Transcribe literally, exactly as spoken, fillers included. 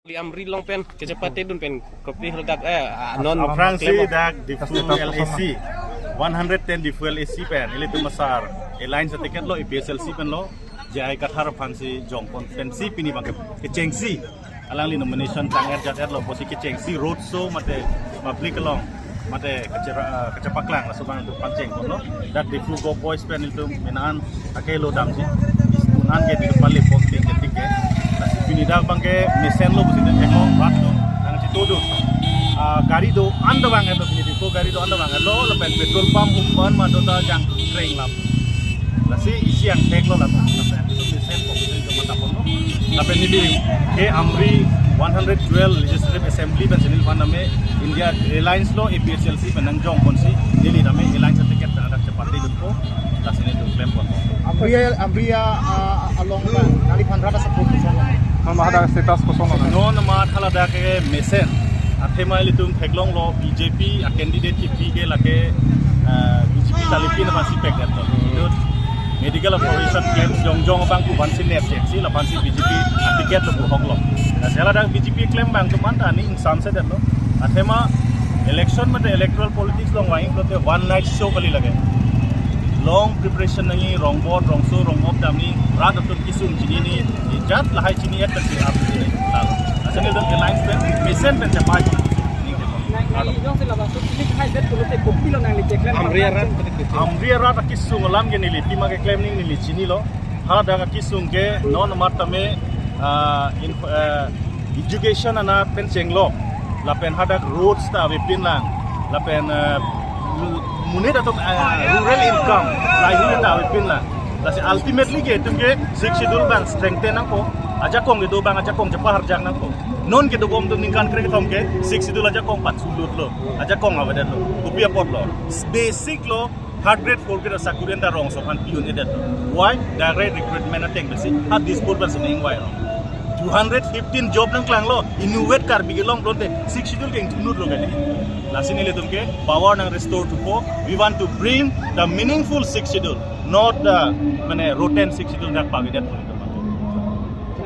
Li Amri along pen kachepate dun pen kopi hal dak, eh, ah, non Aphrangsi klem. Dak Diphu L A C, one hundred ten Diphu L A C pen ilitum asar alliance ticket lo, A P H L C pen lo, J I Kathar aphansi jongpon pensi pini abang ke, kechengsi alangli nomination tang-et jat-et lo pusi kechengsi road show mate public along mate kachera, ah, kachepaklang laso abang ilitum pachengpon lo. Dak Diphu Govt Boys pen ilitum mena an akelo damji. School an ke di pale pon ke ketik ke. Lasi pini dak abang ke mesen lo pusi dak theklo, rat lo, nangchetongdun. Ah, gari do-an ta vang-et lo, pini Diphu gari do-an ta vang-et lo, lapen petrol pump hum ban ma do ta jangkreng lam. Lasi isi angthek lo lapen, lapen mesen ko mesen ko mata pon lo. Lapen neli ke Amri one hundred twelve Legislative Assembly pen si neliphan tame India Alliance lo, A P H L C pen nangjongponsi neli tame alliance ticket pen dak chepate dunpo. Lasi nelitum klempon. Amri, Amri, ah, along ba, neliphan rat asap koson. Non ma hadak status koson lo? Non ma hala dak ke mesen. Athema ilitum theklonglo B J P a candidate kipi ke lake, ah, B J P ta lipin aphansi pek det lo. Itu medical operation klem jongjong abang pu aphansi nepjek si, la aphansi B J P a ticket lo pu hok lo. Lasi hala dak B J P klem abang atum an ta aning ingsamse det lo. Athema election mate electoral politics along vangji pulote one night show kali lake. Long preparation nangji, rongbot, rongso, rongmop damji, rat atum kesung chinine, ijat lahai chini et pensi ap chini. Lasi nelitum alliance pen, mesen pen chepai. Nangli jongsi labangso chini hai det pulote kopi lo nangli keklem Amri arat. Amri arat akesung alam ke neli pima keklem ning neli chinilo. Hadak akesung ke non mat tame, ah, in, ah, education ana pen chenglo. Lapen hadak roads ta avepin lang. Lapen, ah, monit atum, ah, rural income, livelihood ta avepin lang. Lasi ultimately ke itum ke Sixth Schedule abang strengthen nangpo. Ajakong kedo abang ajakong chepaharjak nangpo. Non kedobom atum ningkan krekethom ke Sixth Schedule ajakong patsulut lo. Ajakong avedet lo. Kopi apot lo? Basic lo, third grade, fourth grade asakuri anta rongso aphan pi-un-edet lo. Why? Direct recruitment ateng pensi ha Dispur pensi ningvai lo. Two hundred fifteen job nangklanglo, inutvet Karbi Anglong pulote Sixth Schedule ke ingthunut lo kali. Lasi nelitum ke power nang restore thupo. We want to bring the meaningful Sixth Schedule, not the, mane, rotten Sixth Schedule dak pavidet.